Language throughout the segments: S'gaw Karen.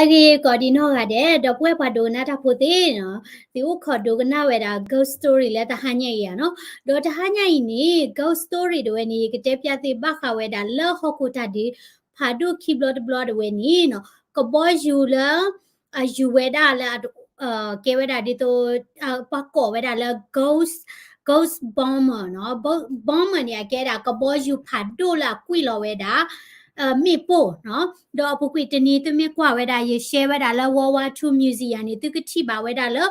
အဂ့ၤကိးဒံးနီၢ်ဂၤဒဲး ဒီပုၢ်ဝဲၢ်ပှၤဒိကနၣ်တၢ်ဖိသ့ၣ်နီၤ, သုအိၣ်ခိးဒိကနၣ်ဝဲဒၣ် ghost story လၢတဟါညါအံၤဧါနီၤ. ဒီးတဟါညါအံၤန့ၣ် ghost story တဝဲန့ၣ် ယကတဲပျးသုဘၣ်ဃးဝဲဒၣ်လၢဟီၣ်ခိၣ်တၢ်ဒုးဖးဒိၣ်ခံဘျီတဘျီတဝဲန့ၣ်နီၤ, ကဘီယူၤလၢ အယူၤဝဲဒၣ်လၢ ကဲဝဲဒၣ်ဒ်သိး ပှၤကိးဝဲဒၣ်လၢ ghost ghost bomber နီၤ. bomber န့ၣ် အကဲဒၣ်ကဘီယူၤဖးဒိၣ်လၢအကွံာ်လီၤဝဲဒၣ် မ့ၣ်ပိၢ်နီၤ. ဒီးအပူၤကွံာ်တနံၤသုမ့ၢ်ကွၢ်ဝဲဒၣ် ယshareဝဲဒၣ်လၢ World War Two Museum န့ၣ် သုကထံၣ်ဘၣ်ဝဲဒၣ်လၢ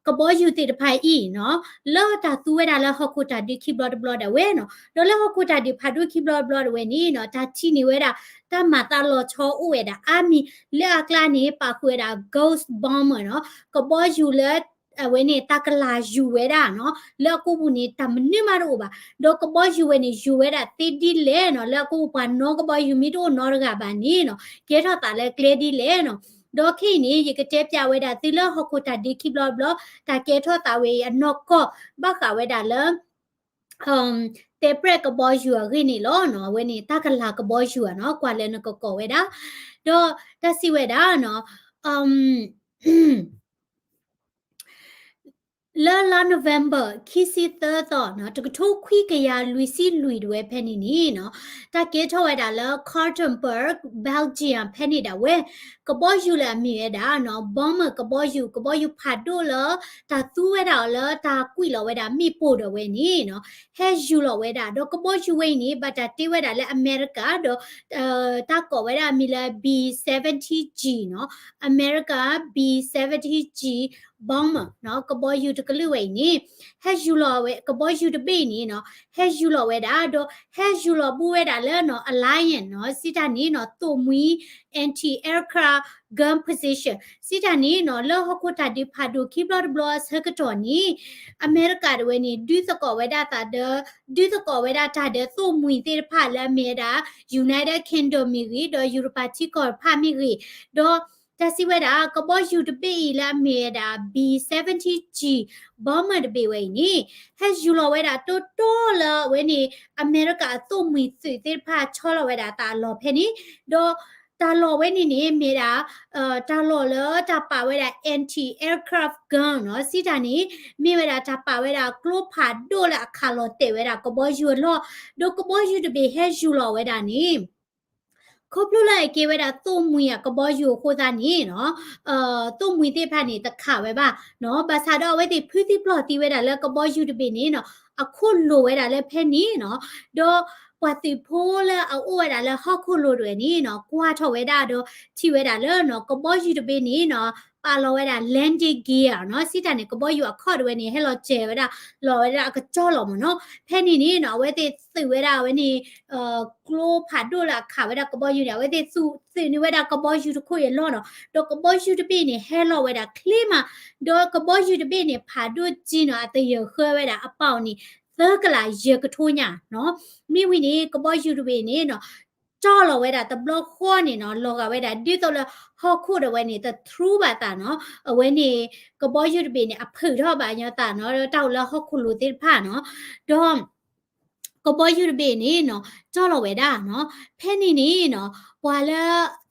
ကဘီယူၤသ့ၣ်တဖၣ်အံၤနီၤ, လၢတၢ်သူဝဲဒၣ်လၢဟီၣ်ခိၣ်တၢ်ဒုးခံဘျီတဘျီဒၣ်ဝဲနီၤ. ဒီးလၢဟီၣ်ခိၣ်တၢ်ဒုးဖးဒိၣ်ခံဘျီတဘျီဒၣ်ဝဲန့ၣ်နီၤ, တၢ်ထံၣ်န့ၢ်ဝဲဒၣ် တၢ်မၤသးလီၤဆီအိၣ်ဝဲဒၣ်အါမံၤ လၢအကျါန့ၣ် ပာ်ဃုာ်ဝဲဒၣ် ghost bomber နီၤ, ကဘီယူၤလၢ အဝဲန့ၣ် တၢ်ကလၤယူၤဝဲဒၣ်နီၤ, လၢအကိာ်ပူၤန့ၣ် တၢ်မနုၤမးတအိၣ်ဘၣ်. ဒီးကဘီယူၤဝဲန့ၣ် ယူၤဝဲဒၣ်သ့ဒ်လဲၣ်နီၤ, လၢအကိာ်ပူၤပှၤနီကဘီယူၤမ့ၢ်တအိၣ်နီတဂၤဘၣ်န့ၣ်နီၤ, ကဲထီၣ်သးလၢကျဲဒ်လဲၣ်နီၤ. ဒီးခဲအံၤန့ၣ် ယကတဲပျးဝဲဒၣ်သုလၢဟီၣ်ခိၣ်တၢ်ဒုးခံဘျီတဘျီ တၢ်ကဲထီၣ်သးဝဲအံၤအနီၢ်ကီၢ် ဘၣ်ဃးဝဲဒၣ်လၢ တဲပြဲၣ်ကဘီယူၤအဂ့ၢ်န့ၣ်လီၤနီၤ. အဝဲန့ၣ် တၢ်ကလၤကဘီယူၤဧါနီၤ, ကွၢ်လၢနကကိးဝဲဒၣ်. ဒီးတၢ်စံးဝဲဒၣ်နီၤ, လၢလါ November ခံဆံသၢသီနီၤ, တကထိခွံကယၤလွံၢ်ဆံလွံၢ်တဝဲဖဲန့ၣ်န့ၣ်နီၤ, တၢ်ကဲထီၣ်ဝဲဒၣ်လၢ Kronenburg Belgium ဖဲန့ၣ်ဒၣ်ဝဲ ကဘီယူၤလၢအမ့ၢ်ဝဲဒၣ်နီၤ bomber ကဘီယူၤ, ကဘီယူၤဖးဒိၣ်လၢ တၢ်သူဝဲဒၣ်အီၤလၢတၢ်ကွံာ်လီၤဝဲဒၣ်မ့ၣ်ပိၢ်ဒၣ်ဝဲန့ၣ်နီၤ, ဟဲယူၤလီၤဝဲဒၣ်. ဒီးကဘီယူၤဝဲအံၤန့ၣ် ဘၣ်တၢ်တ့ဝဲဒၣ်လၢအမဲရကၤ ဒီး တၢ်ကိးဝဲဒၣ်အမံၤလၢ B seventy G နီၤ, America B seventy G bomber နီၤ, ကဘီယူၤတကလုာ်ဝဲအံၤန့ၣ် ဟဲယူၤလီၤဝဲ ကဘီယူၤတဘ့ၣ်အံၤန့ၣ်နီၤ, ဟဲယူၤလီၤဝဲဒၣ် ဒီးဟဲယူၤလီၤဘူးဝဲဒၣ်လၢနီၤ Alliance နီၤ, စံးတၢ်န့ၣ်နီၤ သိၣ်မှံ anti-aircraft gun position စံးတၢ်န့ၣ်နီၤ, လၢဟီၣ်ခိၣ်တၢ်ဒုးဖးဒိၣ်ခံဘျီတဘျီအဆၢကတီၢ်န့ၣ် အမဲရကၤတဝဲန့ၣ် ဒုးသကိးဝဲဒၣ်သးဒီး ဒုးသကိးဝဲဒၣ်တၢ်ဒီးသိၣ်မှံသ့ၣ်တဖၣ်လၢအမ့ၢ်ဝဲဒၣ် United Kingdom မ့ၢ်ဂ့ၤ ဒီးယူရပၤထံကီၢ်တဖၣ်မ့ၢ်ဂ့ၤ, ဒီးတၢ်စံးဝဲဒၣ် ကဘီယူၤတဘ့ၣ်အံၤလၢအမ့ၢ်ဝဲဒၣ် B seventy G bomber တဘ့ၣ်ဝဲအံၤန့ၣ် ဟဲယူၤလီၤဝဲဒၣ်တီတီလၢအဝဲန့ၣ် အမဲရကၤအသိၣ်မှံသုးသ့ၣ်တဖၣ်ဆီလီၤဝဲဒၣ်အသးအလီၢ်ဖဲန့ၣ်, ဒီးတၢ်လီၢ်ဝဲန့ၣ်န့ၣ် မ့ၢ်ဒၣ် တၢ်လီၢ်လၢတၢ်ပာ်ဝဲဒၣ် anti-aircraft gun နီၤ, စံးတၢ်န့ၣ် မ့ၢ်ဝဲဒၣ်တၢ်ပာ်ဝဲဒၣ်ကျိဖးဒိၣ်လၢအခးလီၤတဲာ်ဝဲဒၣ်ကဘီယူၤအလီၢ်, ဒီးကဘီယူၤတဘ့ၣ်ဟဲယူၤလီၤဝဲဒၣ်န့ၣ် ခီဖျိလၢအကဲဝဲဒၣ်သိၣ်မှံအကဘီယူၤအဃိသတးန့ၣ်နီၤ, သိၣ်မှံသ့ၣ်တဖၣ်န့ၣ် တခးဝဲဘၣ်နီၤ, ဘၣ်ဆၣ်ဒီးအဝဲသ့ၣ်ဖုသံပျီၢ်သံဝဲဒၣ်လၢကဘီယူၤတဘ့ၣ်န့ၣ်နီၤ, အခိၣ်လိၤဝဲဒၣ်လၢဖဲန့ၣ်နီၤ, ဒီးပှၤသုးဖိလၢအအိၣ်ဝဲဒၣ်လၢဟီၣ်ခိၣ်လိၤတဝဲန့ၣ်နီၤ, ကွၢ်ထီၣ်ဝဲဒၣ်ဒီးထံၣ်ဝဲဒၣ်လၢ ကဘီယူၤတဘ့ၣ်န့ၣ်နီၤ, ပာ်လီၤဝဲဒၣ် landing gear နီၤ, စံးတၢ်န့ၣ် ကဘီယူၤအခီၣ်တဝဲန့ၣ် ဟဲလီၤစဲၤဝဲဒၣ် လီၤဝဲဒၣ်အကစီၣ်လီၤမ့ၢ်နီၤ, ဖဲန့ၣ်န့ၣ်နီၤ အဝဲသ့ၣ်သုးဝဲဒၣ်အဝဲန့ၣ် ကျိဖးဒိၣ်လၢအခးဝဲဒၣ်ကဘီယူၤန့ၣ် အဝဲသ့ၣ်သုးန့ၢ်ဝဲဒၣ်ကဘီယူၤတခိၣ်အံၤအလီၢ်နီၤ, ဒီးကဘီယူၤတဘ့ၣ်န့ၣ် ဟဲလီၤဝဲဒၣ်ချ့မး, ဒီးကဘီယူၤတဘ့ၣ်န့ၣ် ဖးဒိၣ်ကၠံနီၤ အသယၢၢ်ဃၢဝဲဒၣ်အပီၢ်န့ၣ် သၢကလးယဲၢ်ကထိညါနီၤ, မ့ၢ်ဝံၤန့ၣ် ကဘီယူၤတဘ့ၣ်န့ၣ်နီၤ တီၢ်လီၤဝဲဒၣ်တဘျီဃီန့ၣ်နီၤ လီၤဂာ်ဝဲဒၣ်ဒ်သိးလၢဟီၣ်ခိၣ်ဒီးဝဲန့ၣ် တထြူဘၣ်သးနီၤ, အဝဲန့ၣ် ကဘီယူၤတဘ့ၣ်န့ၣ် အဖုးထီၣ်ဘၣ်ညီသးနီၤ တၢ်အိၣ်လၢဟီၣ်ခိၣ်လိၤသ့ၣ်တဖၣ်နီၤ, ဒီး ကဘီယူၤတဘ့ၣ်န့ၣ်နီၤ တီၢ်လီၤဝဲဒၣ်နီၤ, ဖဲန့ၣ်န့ၣ်နီၤ ပှၤလၢ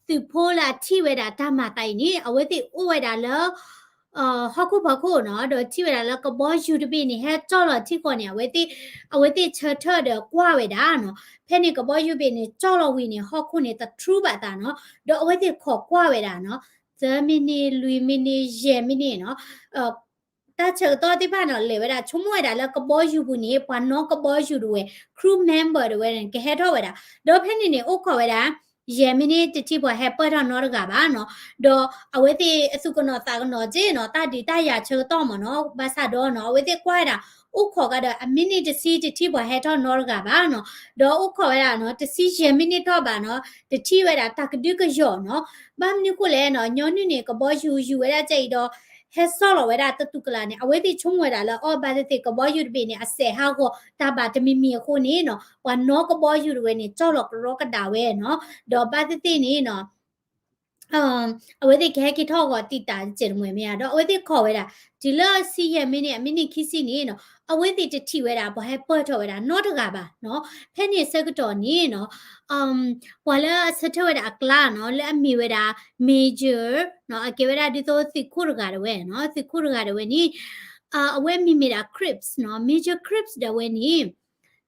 သုးဖိလၢအထံၣ်ဝဲဒၣ်တၢ်မၤသးအံၤန့ၣ် အဝဲသ့ၣ်အိၣ်ဝဲဒၣ်လၢ ဟီၣ်ခိၣ်ဖီခိၣ်နီၤ, ဒီးထံၣ်ဝဲဒၣ်လၢကဘီယူၤတဘ့ၣ်န့ၣ် ဟဲတီၢ်လီၤထံဃီန့ၣ် အဝဲသ့ၣ် အဝဲသ့ၣ်ဆၢထၢၣ်ဒီးကွၢ်ဝဲဒၣ်နီၤ, ဖဲန့ၣ်ကဘီယူၤတဘ့ၣ်န့ၣ် တီၢ်လီၤဝံၤန့ၣ် ဟီၣ်ခိၣ်န့ၣ် တထြူဘၣ်သးနီၤ, ဒီးအဝဲသ့ၣ်ခိးကွၢ်ဝဲဒၣ်နီၤ, သၢမံးနံး လွံၢ်မံးနံး ယဲၢ်မံးနံးနီၤ တၢ်ဆၢကတီၢ်သ့ၣ်တဖၣ်နီၤ လဲၤဝဲဒၣ်ဆိကမိၣ်ဝဲဒၣ်လၢကဘီယူၤပူၤန့ၣ် ပှၤနီၣ်ကဘီယူၤတဝဲ crew member တဝဲန့ၣ် ကဟဲထီၣ်ဝဲဒၣ်, ဒီးဖဲန့ၣ်န့ၣ် အိၣ်ခိးဝဲဒၣ် ယဲၢ်မံးနံး တထံၣ်ပှၤဟဲပၢၢ်ထီၣ်နီတဂၤဘၣ်နီၤ, ဒီးအဝဲသ့ၣ်အသူၣ်ကနိးသးကနိးက့နီၤ တၢ်ဒုးတၢ်ယၤဆၢကတီၢ်မ့ၢ်နီၤ, ဘၣ်ဆၣ်ဒီးနီၤ အဝဲသ့ၣ်ကွၢ်ဝဲဒၣ် အိၣ်ခိးကဒီးအမံးနံးတဆံ တထံၣ်ပှၤဟဲထီၣ်နီတဂၤဘၣ်နီၤ, ဒီးအိၣ်ခိးဝဲဒၣ်နီၤ တဆံယဲၢ်မံးနံးထီၣ်ဘၣ်နီၤ တထံၣ်ဝဲဒၣ်တၢ်ကဒုကယီၤနီၤ, ဘၣ်မနုၤဃိလဲၣ်နီၤ ညီနုၢ်န့ၣ် ကဘီယူၤယူၤဝဲဒၣ်ကဲအံၤဒီး ဟဲဆီၣ်လီၤဝဲဒၣ်တတူၢ်ကလာ်န့ၣ် အဝဲသ့ၣ်ဆိကမိၣ်ဝဲဒၣ်လၢ အီ ဘၣ်သ့ၣ်သ့ၣ်ကဘီယူၤတဘ့ၣ်န့ၣ် အစဲးဟးဂီၤတၢ်ဘၣ်တမံၤမံၤအဃိန့ၣ်နီၤ ပှၤနီၣ်ကဘီယူၤတဝဲန့ၣ် ကၠီၣ်လီၤကရီကဒးဝဲနီၤ, ဒီးဘၣ်သ့ၣ်သ့ၣ်န့ၣ်နီၤ အဝဲသ့ၣ်ကဟဲက့ၤထီၣ်ဂီၤတံာ်တာ်တစဲးတမှဲၤမ့ၢ်ဧါ, ဒီးအဝဲသ့ၣ်ခိးဝဲဒၣ် တုၤလၢဆံယဲၢ်မံးနံး အမံးနံးခံဆံန့ၣ်နီၤ အဝဲသ့ၣ်တထံၣ်ဝဲဒၣ် ပှၤဟဲပၢၢ်ထီၣ်ဝဲဒၣ်နီတဂၤဘၣ်နီၤ. ဖဲန့ၣ်အဆၢကတီၢ်န့ၣ်နီၤ ပှၤလၢအဆၢထၢၣ်ဝဲဒၣ်အကျါနီၤ လၢအမ့ၢ်ဝဲဒၣ် major နီၤ အကဲဝဲဒၣ်ဒ်သိးသုးခိၣ်တဂၤဒၣ်ဝဲနီၤ သုးခိၣ်တဂၤဒၣ်ဝဲန့ၣ် အဝဲမ့ၢ်မ့ၢ်ဒၣ် Cripps နီၤ major Cripps ဒၣ်ဝဲန့ၣ်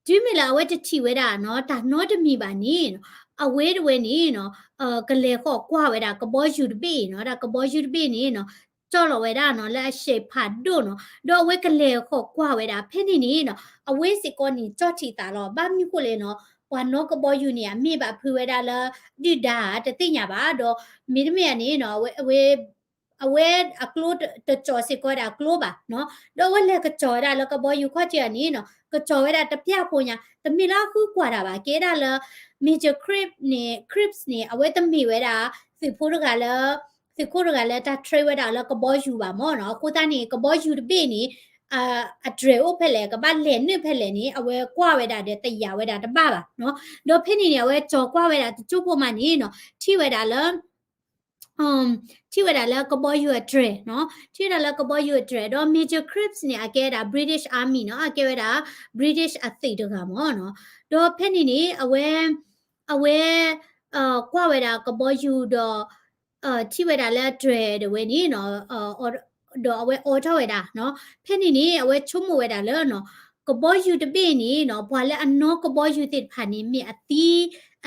တုၤမ့ၢ်လၢအဝဲတထံၣ်ဝဲဒၣ်နီၤ တၢ်နီတမံၤဘၣ်န့ၣ်နီၤ အဝဲဒၣ်ဝဲန့ၣ်နီၤ ကလဲၤဃီၤကွၢ်ဝဲဒၣ်ကဘီယူၤတဘ့ၣ်နီၤ တၢ်ကဘီယူၤတဘ့ၣ်န့ၣ်နီၤ ကၠီလီၤဝဲဒၣ်နီၤ လၢအရှဲးဖးဒိၣ်နီၤ ဒီးအဝဲကလဲၤဃီၤကွၢ်ဝဲဒၣ် ဖဲန့ၣ်န့ၣ်နီၤ အဝဲစ့ၢ်ကီးန့ၣ် ကၠီထံၣ်သးလီၤ ဘၣ်မနုၤဃိလဲၣ်နီၤ ပှၤနီၣ်ကဘီယူၤန့ၣ် အမ့ၢ်ဘၣ်ဖုးဝဲဒၣ်လၢ ဒုၣ်ဒါတသ့ၣ်ညါဘၣ် ဒီးမ့တမ့ၢ်န့ၣ်နီၤ အဝဲ အဝဲအကျိတကၠီၤစ့ၢ်ကီးဝဲဒၣ်အကျိဘၣ်နီၤ ဒီးအဝဲလဲၤကကၠီၤဝဲဒၣ်လၢကဘီယူၤခီၣ်ထံးအန့ၣ်နီၤ ကကၠီၤဝဲဒၣ်တပျၢ်ဖိညါ တမ့ၢ်လၢအဃုကွၢ်တၢ်ဘၣ် ကဲဒၣ်လၢ major Cripps န့ၣ် Cripps န့ၣ် အဝဲတမ့ၢ်ဝဲဒၣ် သုးဖိတဂၤလၢ သုးခိၣ်တဂၤလၢတၢ် train ဝဲဒၣ်လၢကဘီယူၤဘၣ်မ့ၢ်နီၤ အဃိသတးန့ၣ် ကဘီယူၤတဘ့ၣ်န့ၣ် အတြဲၤအိၣ်ဖဲလဲၣ် ကဘၣ်လဲၤနုာ်ဖဲလဲၣ်န့ၣ် အဝဲကွၢ်ဝဲဒၣ်ဒီးတယာ်ဝဲဒၣ်တဘၣ်ဘၣ်နီၤ ဒီးဖဲန့ၣ်န့ၣ် အဝဲကၠီၤကွၢ်ဝဲဒၣ်တကၠိဖိမးန့ၣ်နီၤ ထံၣ်ဝဲဒၣ်လၢ ထံၣ်ဝဲဒၣ်လၢကဘီယူၤအတြဲၤနီၤ ထံၣ်ဝဲဒၣ်လၢကဘီယူၤအတြဲၤ ဒီး major Cripps န့ၣ် အကဲဝဲဒၣ် British Army နီၤ အကဲဝဲဒၣ် British အသုးတဂၤမ့ၢ်နီၤ ဒီးဖဲန့ၣ်န့ၣ် အဝဲ အဝဲ ကွၢ်ဝဲဒၣ်ကဘီယူၤဒီး ထံၣ်ဝဲဒၣ်လၢအတြဲၤဒၣ်ဝဲန့ၣ်နီၤ ဒီးအဝဲအိးထီၣ်ဝဲဒၣ်နီၤ ဖဲန့ၣ်န့ၣ် အဝဲဆိကမိၣ်ဝဲဒၣ်လၢနီၤ ကဘီယူၤတဘ့ၣ်န့ၣ်နီၤ ပှၤလၢအနီၣ်ကဘီယူၤသ့ၣ်တဖၣ်န့ၣ် မ့ၢ်အသံ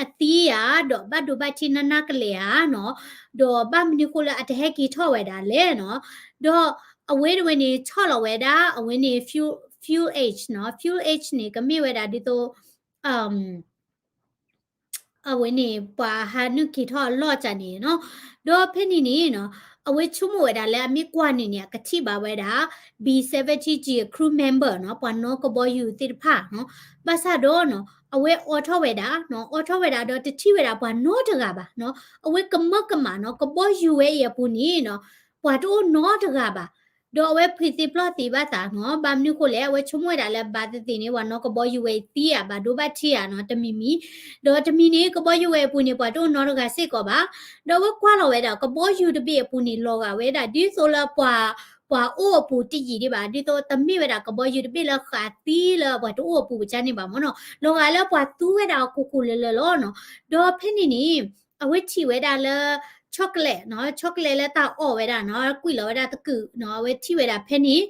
အသံဧါ ဒီးဘၣ်ဒိဘၣ်ထံးနးနးကလဲာ်ဧါနီၤ ဒီးဘၣ်မနုၤဃိလၢအတဟဲက့ၤထီၣ်ဝဲဒၣ်လဲၣ်နီၤ ဒီးအဝဲဒၣ်ဝဲန့ၣ် ဆီၣ်လီၤဝဲဒၣ် အဝဲန့ၣ် fuel, fuel age နီၤ fuel age န့ၣ် ကမ့ၢ်ဝဲဒၣ်ဒ်သိး အဝဲန့ၣ် ပှၤဟးနုာ်က့ၤထီၣ်အလီၢ်ကၢ်န့ၣ်နီၤ ဒီးဖဲန့ၣ်န့ၣ်နီၤ အဝဲဆိကမိၣ်ဝဲဒၣ်လၢအမ့ၢ်ကွၢ်န့ၣ်န့ၣ် အကထံၣ်ဘၣ်ဝဲဒၣ် B seventy G crew member နီၤ ပှၤနီၣ်ကဘီယူၤသ့ၣ်တဖၣ်နီၤ ဘၣ်ဆၣ်ဒီးနီၤ အဝဲအိးထီၣ်ဝဲဒၣ်နီၤ အိးထီၣ်ဝဲဒၣ်ဒီးတထံၣ်ဝဲဒၣ်ပှၤနီတဂၤဘၣ်နီၤ အဝဲကမၢကမၣ်နီၤ ကဘီယူၤဝဲအံၤအပူၤန့ၣ်နီၤ ပှၤတအိၣ်နီတဂၤဘၣ် ဒီးအဝဲဖုးသံပျီၢ်သံဘၣ်သးနီၤ ဘၣ်မနုၤဃိလဲၣ် အဝဲဆိကမိၣ်ဝဲဒၣ်လၢဘၣ်သ့ၣ်သ့ၣ်န့ၣ် ပှၤနီၣ်ကဘီယူၤဝဲအံၤသံဧါ ဘၣ်ဒိဘၣ်ထံးဧါနီၤ တမံၤမံၤ ဒီးတမံၤန့ၣ် ကဘီယူၤဝဲအပူၤန့ၣ် ပှၤတအိၣ်နီတဂၤစ့ၢ်ကီးဘၣ် ဒီးအဝဲကွၢ်လီၤဝဲဒၣ် ကဘီယူၤတဘ့ၣ်အပူၤန့ၣ် လီၤဂာ်ဝဲဒၣ် ဒ်သိးလၢပှၤ ပှၤအိၣ်အပူၤတယံာ်ဒံးဘၣ် ဒ်သိးတမ့ၢ်ဝဲဒၣ်ကဘီယူၤတဘ့ၣ်လၢဃးသံလၢပှၤတအိၣ်အပူၤကန့ၣ်ဘၣ်မ့ၢ်နီၤ လီၤဂာ်လၢပှၤသူဝဲဒၣ်အကိၢ်ကိၢ်လၢၤလၢၤလီၤနီၤ ဒီးဖဲန့ၣ်န့ၣ် အဝဲထံၣ်ဝဲဒၣ်လၢ chocolate နီၤ chocolate လၢတၢ်အီၣ်ဝဲဒၣ်နီၤ ကွံာ်လီၤဝဲဒၣ်သကုၤနီၤ အဝဲထံၣ်ဝဲဒၣ်ဖဲန့ၣ်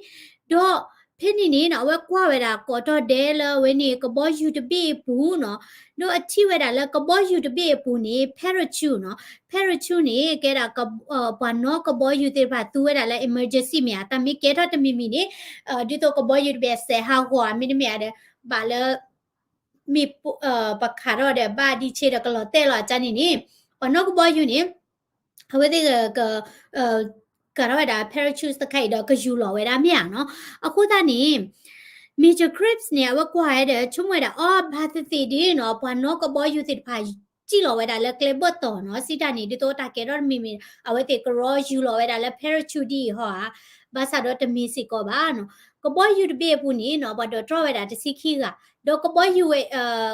ဒီးဖဲန့ၣ်န့ၣ်နီၤ အဝဲကွၢ်ဝဲဒၣ်ကိးတီၤဒဲးလၢအဝဲန့ၣ် ကဘီယူၤတဘ့ၣ်အပူၤနီၤ ဒီးအထံၣ်ဝဲဒၣ်လၢကဘီယူၤတဘ့ၣ်အပူၤန့ၣ် parachute နီၤ parachute န့ၣ် ကဲဒၣ် ပှၤနီၣ်ကဘီယူၤသ့ၣ်တဖၣ်သူဝဲဒၣ်လၢ emergency မ့ၢ်ဧါ တၢ်မ့ၢ်ကဲထီၣ်တမံၤမံၤန့ၣ် ဒ်သိးကဘီယူၤတဘ့ၣ်အစဲးဟးဂီၤဧါ မ့တမ့ၢ်ဧါဒီး ဘၣ်လၢ မ့ၢ် ပခးထီၣ်ဒီးဘၣ်ဒံးဆ့ဒီးကလီၤတဲာ်လီၤအကန့ၣ်န့ၣ် ပှၤနီၣ်ကဘီယူၤန့ၣ် အဝဲသ့ၣ်က ကၤထီၣ်ဝဲဒၣ် parachute တခါအံၤဒီးကယူၤလီၤဝဲဒၣ်မ့ၢ်ဧါနီၤ. အဃိသတးန့ၣ် Major Cribbs န့ၣ် အဝဲကွၢ်ဝဲဒီး ဆိကမိၣ်ဝဲဒၣ် အီ ဘၣ်သ့ၣ်သ့ၣ်ဒ်နီၤ ပှၤနီၣ်ကဘီယူၤသ့ၣ်တဖၣ် စံၣ်လီၤဝဲဒၣ်လၢကျဲဘၢၣ်တီၤနီၤ. စံးတၢ်န့ၣ် ဒ်သိးတၢ်ကဲထီၣ်တမံၤမံၤ အဝဲသ့ၣ်ကရီယူၤလီၤဝဲဒၣ်လၢ parachute ဒ်အံၤဟီဧါ. ဘၣ်ဆၣ်ဒီးတမ့ၢ်စ့ၢ်ကီးဘၣ်နီၤ. ကဘီယူၤတဘ့ၣ်အပူၤန့ၣ်နီၤ ပှၤဒိးတြီဝဲဒၣ်တဆံခံဂၤ, ဒီးကဘီယူၤဝဲ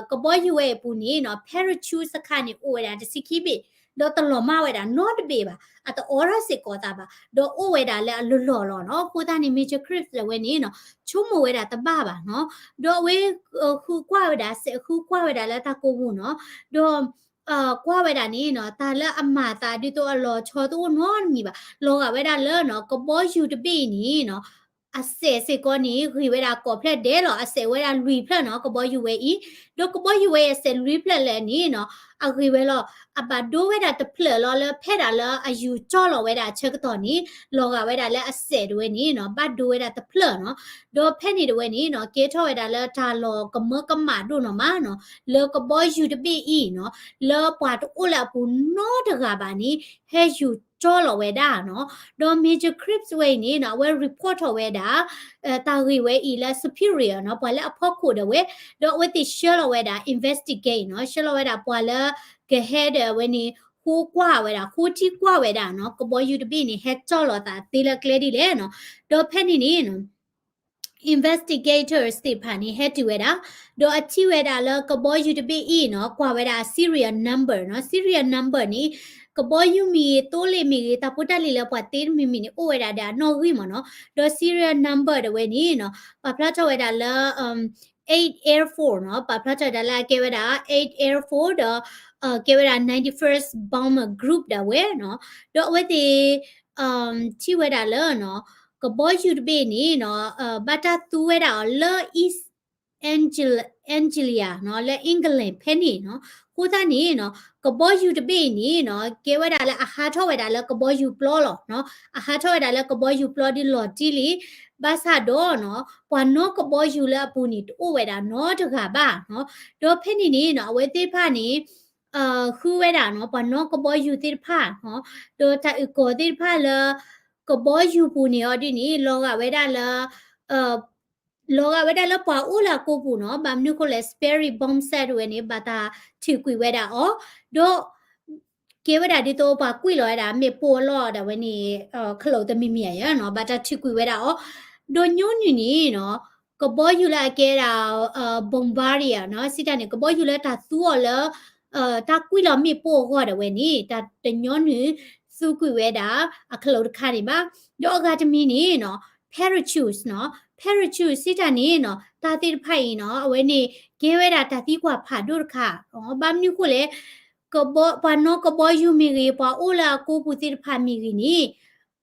ကဘီယူၤဝဲအပူၤန့ၣ်နီၤ parachute စခါန့ၣ် အိၣ်ဝဲဒၣ်တဆံခံဘ့ၣ်, ဒီးတလီၤမၢ်ဝဲဒၣ်နီတဘ့ၣ်ဘၣ်, အတအိးထီၣ်စ့ၢ်ကီးသးဘၣ်, ဒီးအိၣ်ဝဲဒၣ်လၢအလီၢ်လီၢ်လီၤနီၤ. အဃိသတးန့ၣ် Major Cribbs ဝဲန့ၣ်နီၤ ဆိကမိၣ်ဝဲဒၣ်တဘၣ်ဘၣ်နီၤ. ဒီးအဝဲ ဃုကွၢ်ဝဲဒၣ် စဲးဃုကွၢ်ဝဲဒၣ်လၢတၢ်ကိးပူၤနီၤ, ဒီး ကွၢ်ဝဲဒၣ်န့ၣ်နီၤ တၢ်လၢအမၤသးဒ်သိးအလီၤဆီတအိၣ်နီတမံၤဘၣ်. လီၤဂာ်ဝဲဒၣ်လၢနီၤ ကဘီယူၤတဘ့ၣ်အံၤန့ၣ်နီၤ အစဲးစ့ၢ်ကီးန့ၣ် ဂ့ၤဝဲဒၣ်ကိးဖျၢၣ်ဒဲးလီၤ. အစဲးဝဲဒၣ်လွံၢ်ဖျၢၣ်နီၤ ကဘီယူၤဝဲအံၤ, ဒီးကဘီယူၤဝဲအံၤအစဲးလွံၢ်ဖျၢၣ်လၢာ်န့ၣ်နီၤ အဂ့ၤဝဲလီၤ. အဘၣ်ဒိဝဲဒၣ်တဖျၢၣ်လီၤ လၢဖဲဒၣ်လၢအယူၤကၠီလီၤဝဲဒၣ်အဆၢကတီၢ်န့ၣ် လီၤဂာ်ဝဲဒၣ်လၢအစဲးတဝဲန့ၣ်နီၤ ဘၣ်ဒိဝဲဒၣ်တဖျၢၣ်နီၤ. ဒီးဖဲန့ၣ်တဝဲန့ၣ်နီၤ ကဲထီၣ်ဝဲဒၣ်လၢတၢ်လီၤကမၢကမၣ်ဒိၣ်နီၤမးနီၤ လၢကဘီယူၤတဘ့ၣ်အံၤနီၤ လၢပှၤတအိၣ်လၢအပူၤနီတဂၤဘၣ်န့ၣ် ဟဲယူၤကၠီလီၤဝဲဒၣ်နီၤ. ဒီး Major Cribbs ဝဲအံၤန့ၣ်နီၤ အဝဲ report ထီၣ်ဝဲဒၣ် တၢ်ဂ့ၢ်ဝဲအံၤလၢ superior နီၤ ပှၤလၢအဖီခိၣ်ဒၣ်ဝဲ, ဒီးအဝဲသ့ၣ်ဆှၢလီၤဝဲဒၣ် investigate နီၤ ဆှၢလီၤဝဲဒၣ်ပှၤလၢကဟဲဒီးအဝဲန့ၣ် ဃိကွၢ်ဝဲဒၣ် ဃိထံကွၢ်ဝဲဒၣ်နီၤ ကဘီယူၤတဘ့ၣ်န့ၣ် ဟဲကၠီလီၤသးသ့လၢကျဲဒ်လဲၣ်နီၤ. ဒီးဖဲန့ၣ်န့ၣ်နီၤ investigators သ့ၣ်တဖၣ်န့ၣ် ဟဲတုၤဝဲဒၣ်, ဒီးအထံၣ်ဝဲဒၣ်လၢကဘီယူၤတဘ့ၣ်အံၤနီၤ ကွၢ်ဝဲဒၣ်အ serial number နီၤ, serial number န့ၣ် ကဘီယူၤမ့ၢ်ဂ့ၤ သိလ့ၣ်မ့ၢ်ဂ့ၤ တၢ်ဖိတၢ်လံၤလၢပှၤတ့တမံၤမံၤန့ၣ် အိၣ်ဝဲဒၣ်ဒီးအနီၣ်ဂံၢ်မ့ၢ်နီၤ, ဒီး serial number တဝဲန့ၣ်နီၤ ပာ်ဖျါထီၣ်ဝဲဒၣ်လၢ eight air four နီၤ, ပာ်ဖျါထီၣ်ဝဲဒၣ်လၢအကဲဝဲဒၣ် eight air four ဒီး ကဲဝဲဒၣ် ninety-first Bomber Group ဒၣ်ဝဲနီၤ, ဒီးအဝဲသ့ၣ် ထံၣ်ဝဲဒၣ်လၢနီၤ ကဘီယူၤတဘ့ၣ်န့ၣ်နီၤ ဘၣ်တၢ်သူဝဲဒၣ်အီၤလၢ East Anglia နီၤ လၢ England ဖဲန့ၣ်နီၤ, အဃိသတးန့ၣ်နီၤ ကဘီယူၤတဘ့ၣ်အံၤန့ၣ်နီၤ ကဲဝဲဒၣ်လၢအဟးထီၣ်ဝဲဒၣ်လၢကဘီယူၤပျီလီၤနီၤ, အဟးထီၣ်ဝဲဒၣ်လၢကဘီယူၤပျီဒ်လီၤတံၢ်လံ, ဘၣ်ဆၣ်ဒီးနီၤ ပှၤနီၣ်ကဘီယူၤလၢအပူၤန့ၣ် တအိၣ်ဝဲဒၣ်နီတဂၤဘၣ်နီၤ, ဒီးဖဲန့ၣ်န့ၣ်နီၤ အဝဲသ့ၣ်တဖၣ်န့ၣ် ဃုဝဲဒၣ်နီၤ ပှၤနီၣ်ကဘီယူၤသ့ၣ်တဖၣ်နီၤ, ဒီးတၢ်အုၣ်ကီၤသ့ၣ်တဖၣ်လၢ ကဘီယူၤပူၤန့ၣ်အီၤဒ်န့ၣ် လီၤဂာ်ဝဲဒၣ်လၢ လီၤဂာ်ဝဲဒၣ်လၢပှၤအိၣ်လၢအကိာ်ပူၤနီၤ, ဘၣ်မနုၤအဃိလဲၣ် Sperry bomb site ဝဲန့ၣ် ဘၣ်တၢ်ထုးကွံာ်ဝဲဒၣ်အီၤ, ဒီး ကဲဝဲဒၣ်ဒ်သိးပှၤကွံာ်လီၤဝဲဒၣ် မ့ၣ်ပိၢ်အလီၢ်ဒၣ်ဝဲန့ၣ် ခလိာ်တမံၤမံၤဧါနီၤ, ဘၣ်တၢ်ထုးကွံာ်ဝဲဒၣ်အီၤ, ဒီးညီနုၢ်န့ၣ်နီၤ ကဘီယူၤလၢအကဲဒၣ် bombardier နီၤ, စံးတၢ်န့ၣ် ကဘီယူၤလၢတၢ်သူအီၤလၢ တၢ်ကွံာ်လီၤမ့ၣ်ပိၢ်အဂီၢ်ဒၣ်ဝဲန့ၣ် တၢ်တညီနုၢ်သူကွံာ်ဝဲဒၣ် အခလိာ်တခါန့ၣ်ဘၣ်. ဒီးအဂၤတမံၤန့ၣ်နီၤ parachutes နီၤ, parachute စံးတၢ်န့ၣ်နီၤ တၢ်သ့ၣ်တဖၣ်အံၤနီၤ အဝဲန့ၣ် ကဲဝဲဒၣ်တၢ်သံကွၢ်ဖးဒိၣ်တခါ, ဘၣ်မနုၤအဃိလဲၣ် ပှၤနီၣ်ကဘီယူၤမ့ၢ်ဂ့ၤ ပှၤအိၣ်လၢအကိာ်ပူၤသ့ၣ်တဖၣ်မ့ၢ်ဂ့ၤန့ၣ်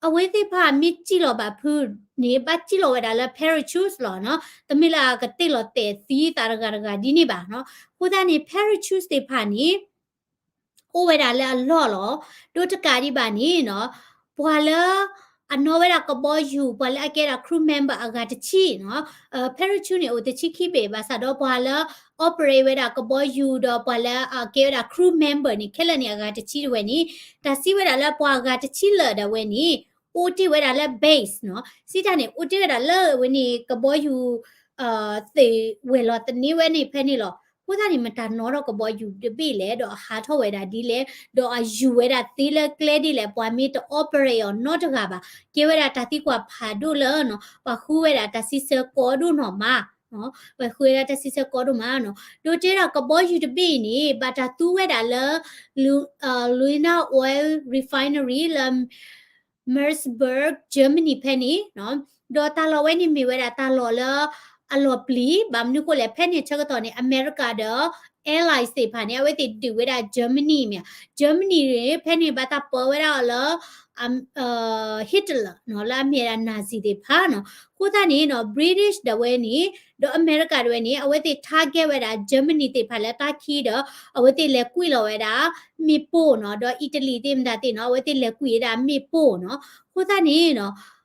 အဝဲသ့ၣ်တဖၣ်မ့ၢ်စံၣ်လီၤဘၣ်ဖုးန့ၣ် ဘၣ်စံၣ်လီၤဝဲဒၣ်လၢ parachutes လီၤနီၤ, တမ့ၢ်လၢအကတ့ၢ်လီၤတဲာ်သံသးတဂၤတဂၤဒ်န့ၣ်ဘၣ်နီၤ. အဃိသတးန့ၣ် parachutes သ့ၣ်တဖၣ်န့ၣ် အိၣ်ဝဲဒၣ်လၢအလီၢ်လီၤ. ဒီးတကးဒံးဘၣ်န့ၣ်နီၤ ပှၤလၢအနီၣ်ဝဲဒၣ်ကဘီယူၤ ပှၤလၢအကဲဒၣ် crew member အဂၤတဆံနီၤ, parachute န့ၣ်အိၣ်တဆံခံဘ့ၣ် ဘၣ်ဆၣ်ဒီးပှၤလၢ operate ဝဲဒၣ်ကဘီယူၤ ဒီးပှၤလၢအကဲဝဲဒၣ် crew member န့ၣ် ခဲလၢာ်န့ၣ်အဂၤတဆံတဝဲန့ၣ် တၢ်စံးဝဲဒၣ်လၢပှၤအဂၤတဆံလၢာ်ဒၣ်ဝဲန့ၣ် အိၣ်တ့ၢ်ဝဲဒၣ်လၢ base နီၤ, စံးတၢ်န့ၣ် အိၣ်တ့ၢ်ဝဲဒၣ်လၢဝဲန့ၣ် ကဘီယူၤ သ့ၣ်ဝဲၢ်လီၤသန့ဝဲန့ၣ်ဖဲန့ၣ်လီၤ. အဃိသတးန့ၣ် မတၤနီၣ်ထီၣ်ကဘီယူၤတဘ့ၣ်လဲၣ်, ဒီးအဟးထီၣ်ဝဲဒၣ်ဒ်လဲၣ်, ဒီးအယူၤဝဲဒၣ်သ့လၢကျဲဒ်လဲၣ်, ပှၤမ့ၢ်တ operate အီၤနီတဂၤဘၣ်. ကဲဝဲဒၣ်တၢ်သံကွၢ်ဖးဒိၣ်လၢနီၤ ပှၤဃုဝဲဒၣ်တၢ်စံးဆၢကီဒိၣ်နီၢ်မး, ပှၤဃုဝဲဒၣ်တၢ်စံးဆၢကီဒိၣ်မးနီၤ. ဒီးတဲဒၣ်ကဘီယူၤတဘ့ၣ်အံၤန့ၣ် ဘၣ်တၢ်သူဝဲဒၣ်လၢ Lu- Luna Oil Refinery လၢ Merseburg Germany ဖဲန့ၣ်နီၤ, ဒီးတၢ်လီၢ်ဝဲန့ၣ်မ့ၢ်ဝဲဒၣ်တၢ်လီၢ်လၢအလီၤပျံၤ, ဘၣ်မနုၤအဃိလဲၣ် ဖဲန့ၣ်ဆၢကတီၢ်န့ၣ် အမဲရကၤဒီး allies သ့ၣ်တဖၣ်န့ၣ် အဝဲသ့ၣ်ဒုးဝဲဒၣ် Germany မ့ၢ်, Germany န့ၣ် ဖဲန့ၣ်ဘၣ်တၢ်ပၢဝဲဒၣ်အီၤလၢ Hitler နီၤ လၢအမ့ၢ်ဝဲဒၣ် Nazi သ့ၣ်တဖၣ်နီၤ. အဃိသတးန့ၣ်နီၤ British ဒၣ်ဝဲန့ၣ် ဒီးအမဲရကၤဒၣ်ဝဲန့ၣ် အဝဲသ့ၣ် target ဝဲဒၣ် Germany သ့ၣ်တဖၣ်လၢတၢ်ခံဒီး အဝဲသ့ၣ်လဲၤကွံာ်လီၤဝဲဒၣ် မ့ၣ်ပိၢ်နီၤ, ဒီး Italy သ့ၣ်မတၤသ့ၣ်နီၤ အဝဲသ့ၣ်လဲၤကွံာ်ဝဲဒၣ်မ့ၣ်ပိၢ်နီၤ. အဃိသတးန့ၣ်နီၤ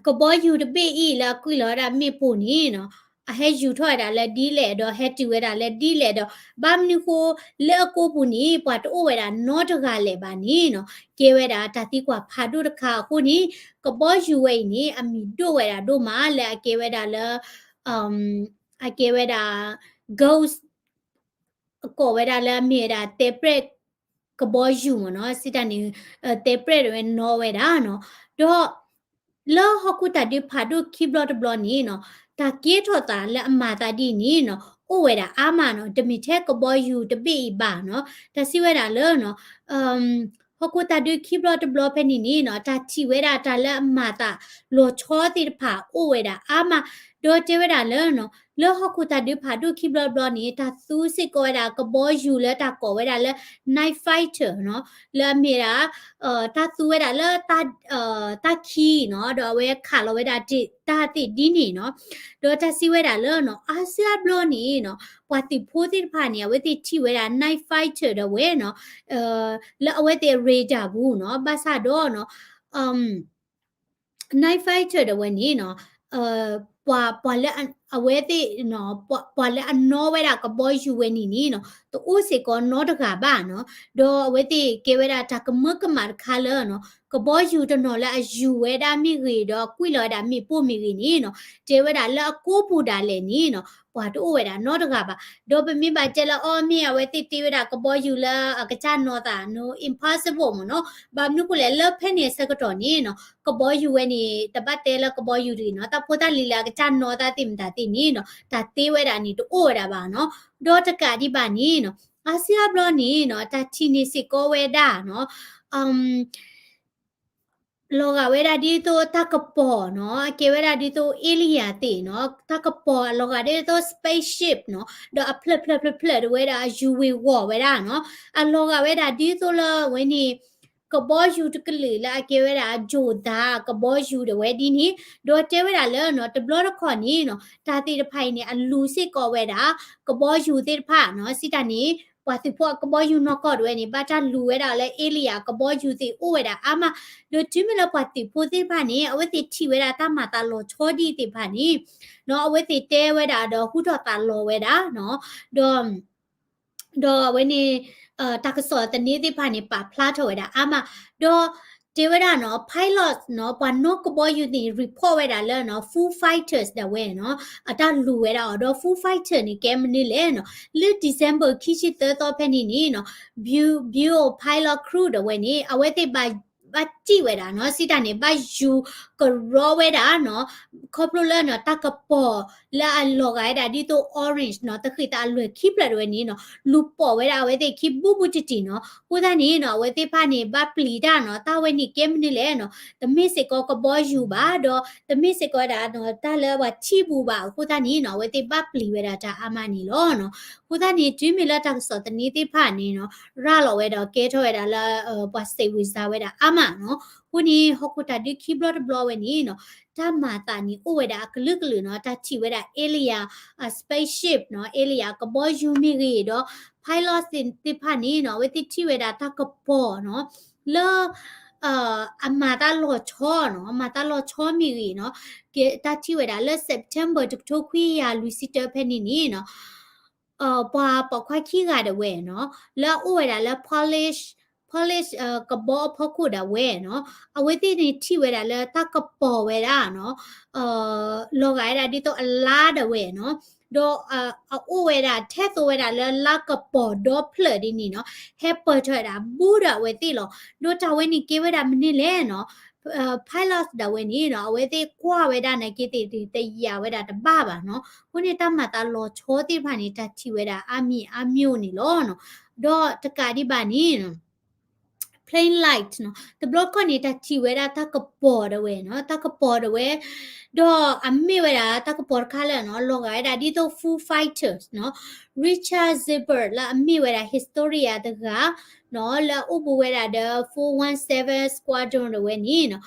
ကဘီယူၤတဘ့ၣ်အံၤလၢအကွံာ်လီၤဝဲဒၣ်မ့ၣ်ပိၢ်န့ၣ်နီၤ အဟဲယူၤထီၣ်ဝဲဒၣ်လၢဒ်လဲၣ် ဒီးဟဲတုၤဝဲဒၣ်လၢဒ်လဲၣ်ဒီး ဘၣ်မနုၤဃိ လၢအကိာ်ပူၤန့ၣ် ပှၤတအိၣ်ဝဲဒၣ်နီတဂၤလၢၤဘၣ်န့ၣ်နီၤ ကဲဝဲဒၣ်တၢ်သံကွၢ်ဖးဒိၣ်တခါအဃိန့ၣ် ကဘီယူၤဝဲအံၤန့ၣ် အမံၤဒိၣ်ဝဲဒၣ်ဒိၣ်မးလၢအကဲဝဲဒၣ်လၢ အကဲဝဲဒၣ် ghost အကိးဝဲဒၣ်လၢအမ့ၢ်ဝဲဒၣ် တဲးပြဲးကဘီယူၤမ့ၢ်နီၤ, စံးတၢ်န့ၣ် တဲးပြဲးဒၣ်ဝဲနီၣ်ဝဲဒၣ်နီၤ. ဒီးလၢဟီၣ်ခိၣ်တၢ်ဒုးဖးဒိၣ်ခံဘျီတဘျီန့ၣ်နီၤ တၢ်ကဲထီၣ်သးလၢအမၤသးဒ်န့ၣ်နီၤ အိၣ်ဝဲဒၣ်အါမးနီၤ, တမ့ၢ်ထဲကဘီယူၤတဘ့ၣ်အံၤဘၣ်နီၤ. တၢ်စံးဝဲဒၣ်လၢနီၤ ဟီၣ်ခိၣ်တၢ်ဒုးခံဘျီတဘျီဖဲန့ၣ်န့ၣ်နီၤ တၢ်ထံၣ်ဝဲဒၣ်တၢ်လၢအမၤသးလီၤဆီသ့ၣ်တဖၣ်အိၣ်ဝဲဒၣ်အါမး, ဒီးတဲဝဲဒၣ်လၢနီၤ လၢဟီၣ်ခိၣ်တၢ်ဒုးဖးဒိၣ်ခံဘျီတဘျီန့ၣ် တၢ်သူစ့ၢ်ကီးဝဲဒၣ်ကဘီယူၤလၢတၢ်ကိးဝဲဒၣ်လၢ night fighter နီၤ, လၢအမ့ၢ်ဒၣ် တၢ်သူဝဲဒၣ်လၢ တၢ်ခံနီၤ, ဒီးအဝဲခးလီၤဝဲဒၣ်တၢ်သ့ၣ်ဒ်န့ၣ်နီၤ. ဒီးတၢ်စံးဝဲဒၣ်လၢနီၤ အါစုအါဘျီန့ၣ်နီၤ ပှၤသုးဖိသ့ၣ်တဖၣ်န့ၣ် အဝဲသ့ၣ်ထံၣ်ဝဲဒၣ် night fighter ဒၣ်ဝဲနီၤ လၢအဝဲသ့ၣ် radar ပူၤနီၤ, ဘၣ်ဆၣ်ဒီးနီၤ night fighter ဒၣ်ဝဲန့ၣ်နီၤ ပှၤ ပှၤလၢ အဝဲသ့ၣ် ပှၤလၢအနီၣ်ဝဲဒၣ်ကဘီယူၤဝဲန့ၣ်န့ၣ်နီၤ တအိၣ်စ့ၢ်ကီးနီတဂၤဘၣ်နီၤ. ဒီးအဝဲသ့ၣ်ကဲဝဲဒၣ်တၢ်ကမၢကမၣ်တခါလၢနီၤ ကဘီယူၤတနီၤလၢအယူၤဝဲဒၣ်မ့ၢ်ဂ့ၤ ဒီးကွံာ်လီၤဝဲဒၣ်မ့ၣ်ပိၢ်မ့ၢ်ဂ့ၤန့ၣ်နီၤ တဲဝဲဒၣ်လၢအကိးပူၤဒၣ်လဲာ်န့ၣ်နီၤ ပှၤတအိၣ်ဝဲဒၣ်နီတဂၤဘၣ်. ဒီးပမ့ၢ်ဘၣ်တဲလၢအီၤမ့ၢ် အဝဲသ့ၣ်တ့ဝဲဒၣ်ကဘီယူၤလၢအကစၢ်နီၣ်သးနီၤ impossible မ့ၢ်နီၤ. ဘၣ်မနုၤဃိလဲၣ် လၢဖဲန့ၣ်အဆၢကတီၢ်န့ၣ်နီၤ ကဘီယူၤဝဲန့ၣ် တဘၣ်တဲလၢကဘီယူၤတဂ့ၤနီၤ တၢ်ဖိတၢ်လံၤလၢအကစၢ်နီၣ်သးသ့ၣ်မတၤသ့ၣ်န့ၣ်နီၤ တၢ်တ့ဝဲဒၣ်န့ၣ်တအိၣ်ဝဲဒၣ်ဘၣ်နီၤ. ဒီးတကးဒံးဘၣ်န့ၣ်နီၤ အါစုအါဘျီန့ၣ်နီၤ တၢ်ထံၣ်န့ၢ်စ့ၢ်ကီးဝဲဒၣ်နီၤ လီၤဂာ်ဝဲဒၣ်ဒ်သိးတၢ်ကပီၤနီၤ အကဲဝဲဒၣ်ဒ်သိး alien သ့ၣ်နီၤ တၢ်ကပီၤအလီၤဂာ်ဒ်သိး spaceship နီၤ ဒီးအဖျၢၣ်ဖျၢၣ်ဖျၢၣ်ဖျၢၣ်တဝဲဒၣ်အယူၤဝ့ၤဝီၤဝဲဒၣ်နီၤ အလီၤဂာ်ဝဲဒၣ်ဒ်သိးလၢအဝဲန့ၣ် ကဘီယူၤတကလုာ်လၢအကဲဝဲဒၣ် ကၠိၤသး ကဘီယူၤတဝဲဒ်န့ၣ် ဒီးတဲဝဲဒၣ်လၢနီၤ တဘျီတခီၣ်န့ၣ်နီၤ တၢ်သ့ၣ်တဖၣ်အံၤန့ၣ် အလူၤစ့ၢ်ကီးဝဲဒၣ် ကဘီယူၤသ့ၣ်တဖၣ်နီၤ စံးတၢ်န့ၣ် ပှၤသုးဖိအကဘီယူၤနီၢ်ကီၢ်တဝဲန့ၣ် ဘၣ်တၢ်လူၤဝဲဒၣ်လၢ alien ကဘီယူၤသ့ၣ်အိၣ်ဝဲဒၣ်အါမး ဒီးတုၤမ့ၢ်လၢပှၤသုးဖိသ့ၣ်တဖၣ်န့ၣ် အဝဲသ့ၣ်ထံၣ်ဝဲဒၣ်တၢ်မၤသးလီၤဆီဒ်သ့ၣ်တဖၣ်န့ၣ်နီၤ အဝဲသ့ၣ်တဲဝဲဒၣ်ဒီးဟူထီၣ်သးလီၤဝဲဒၣ်နီၤ ဒီး ဒီးအဝဲန့ၣ် တၢ်ကစီၣ်သန့သ့ၣ်တဖၣ်န့ၣ် ပာ်ဖျါထီၣ်ဝဲဒၣ်အါမး ဒီးတဲဝဲဒၣ်နီၤ pilot နီၤ ပှၤနီၣ်ကဘီယူၤသ့ၣ်န့ၣ် report ဝဲဒၣ်လၢနီၤ food fighters ဒၣ်ဝဲနီၤ အတၢ်လူၤဝဲဒၣ်အီၤ ဒီး food fighter န့ၣ် ကဲမနုၤလဲၣ်နီၤ လၢ December ခံဆံသၢသီဖဲန့ၣ်န့ၣ်နီၤ Beo pilot crew ဒၣ်ဝဲန့ၣ် အဝဲသ့ၣ်ဘၣ် ဘၣ်စံၣ်ဝဲဒၣ်နီၤ စံးတၢ်န့ၣ် ဘၣ်ယူၤကရီဝဲဒၣ်နီၤ ခီဖျိလၢနီၤ တၢ်ကပီၤလၢအလီၤဂာ်ဝဲဒၣ်ဒ်သိး orange နီၤ တဃ့ၢ်သးအလွဲၢ်ခံဖျၢၣ်တဝဲန့ၣ်နီၤ လူၤပိာ်ဝဲဒၣ်အဝဲသ့ၣ်ခံဘူးဘူးတံၢ်တံၢ်နီၤ အဃိသတးန့ၣ်နီၤ အဝဲသ့ၣ်တဖၣ်န့ၣ် ဘၣ်ပျံၤတၢ်နီၤ တၢ်ဝဲန့ၣ်ကဲမနုၤလဲၣ်နီၤ တမ့ၢ်စ့ၢ်ကီးကဘီယူၤဘၣ် ဒီးတမ့ၢ်စ့ၢ်ကီးဝဲဒၣ်နီၤ တၢ်လၢပှၤထံၣ်ဘူးဘၣ်အဃိသတးန့ၣ်နီၤ အဝဲသ့ၣ်ဘၣ်ပျံၤဝဲဒၣ်တၢ်အါမးန့ၣ်လီၤနီၤ. အဃိသတးန့ၣ် တုၤမ့ၢ်လၢတၢ်ကစီၣ်သန့သ့ၣ်တဖၣ်န့ၣ်နီၤ ရၤလီၤဝဲဒီးကဲထီၣ်ဝဲဒၣ်လၢ ပှၤစံးဝံၤစါဝဲဒၣ်အါမးနီၤ အဃိန့ၣ် ဟီၣ်ခိၣ်တၢ်ဒုးခံဘျီတဘျီဝဲန့ၣ်နီၤ တၢ်မၤသးန့ၣ်အိၣ်ဝဲဒၣ်အကလုာ်ကလုာ်နီၤ တၢ်ထံၣ်ဝဲဒၣ် alien spaceship နီၤ alien ကဘီယူၤမ့ၢ်ဂ့ၤဒီး pilot သ့ၣ်တဖၣ်န့ၣ်နီၤ အဝဲသ့ၣ်ထံၣ်ဝဲဒၣ်တၢ်ကပီၤနီၤ လၢ အမၤတၢ်လီၤဆီနီၤ အမၤတၢ်လီၤဆီမ့ၢ်ဂ့ၤနီၤ ကဲတၢ်ထံၣ်ဝဲဒၣ်လၢ September တကထိခွံကယၤလွံၢ်ဆံတၢဖဲန့ၣ်န့ၣ်နီၤ ပှၤပိာ်ခွါခံဂၤဒၣ်ဝဲနီၤ လၢအအိၣ်ဝဲဒၣ်လၢ Polish Polish ကဘီအဖီခိၣ်ဒၣ်ဝဲနီၤ အဝဲသ့ၣ်န့ၣ်ထံၣ်ဝဲဒၣ်လၢတၢ်ကပီၤဝဲဒၣ်နီၤ လီၤဂာ်ဝဲဒၣ်ဒ်သိးအလါဒၣ်ဝဲနီၤ ဒီး အအိၣ်ဝဲဒၣ်ထဲသိးဝဲဒၣ်လၢလါကပီၤဒီဖျၢၣ်ဒ်န့ၣ်နီၤ ဟဲပၢၢ်ထီၣ်ဝဲဒၣ်ဘူးဒီးအဝဲသ့ၣ်လီၤ. ဒီးတၢ်ဝဲန့ၣ်ကဲဝဲဒၣ်မနုၤလဲၣ်နီၤ pilot ဒၣ်ဝဲန့ၣ်နီၤ အဝဲသ့ၣ်ကွၢ်ဝဲဒၣ်နာ်က့သ့ၣ်တယာ်ဝဲဒၣ်တဘၣ်ဘၣ်နီၤ အဃိန့ၣ်တၢ်မၤသးလီၤဆီသ့ၣ်တဖၣ်န့ၣ် တၢ်ထံၣ်ဝဲဒၣ်အါမံၤအါမံၤန့ၣ်လီၤနီၤ ဒီးတကးဒံးဘၣ်န့ၣ် plane light နီၤ တဘျီခီၣ်န့ၣ် တၢ်ထံၣ်ဝဲဒၣ်တၢ်ကပီၤဒၣ်ဝဲနီၤ တၢ်ကပီၤဒၣ်ဝဲ ဒီးအမ့ၢ်ဝဲဒၣ်တၢ်ကပီၤတခါလၢနီၤ လီၤဂာ်ဝဲဒၣ်ဒ်သိး Foo Fighters နီၤ Richard Zimmer လၢအမ့ၢ်ဝဲဒၣ် historian တဂၤနီၤ လၢအအိၣ်ဘူးဝဲဒၣ်ဒီး four one seven Squadron ဒၣ်ဝဲန့ၣ်နီၤ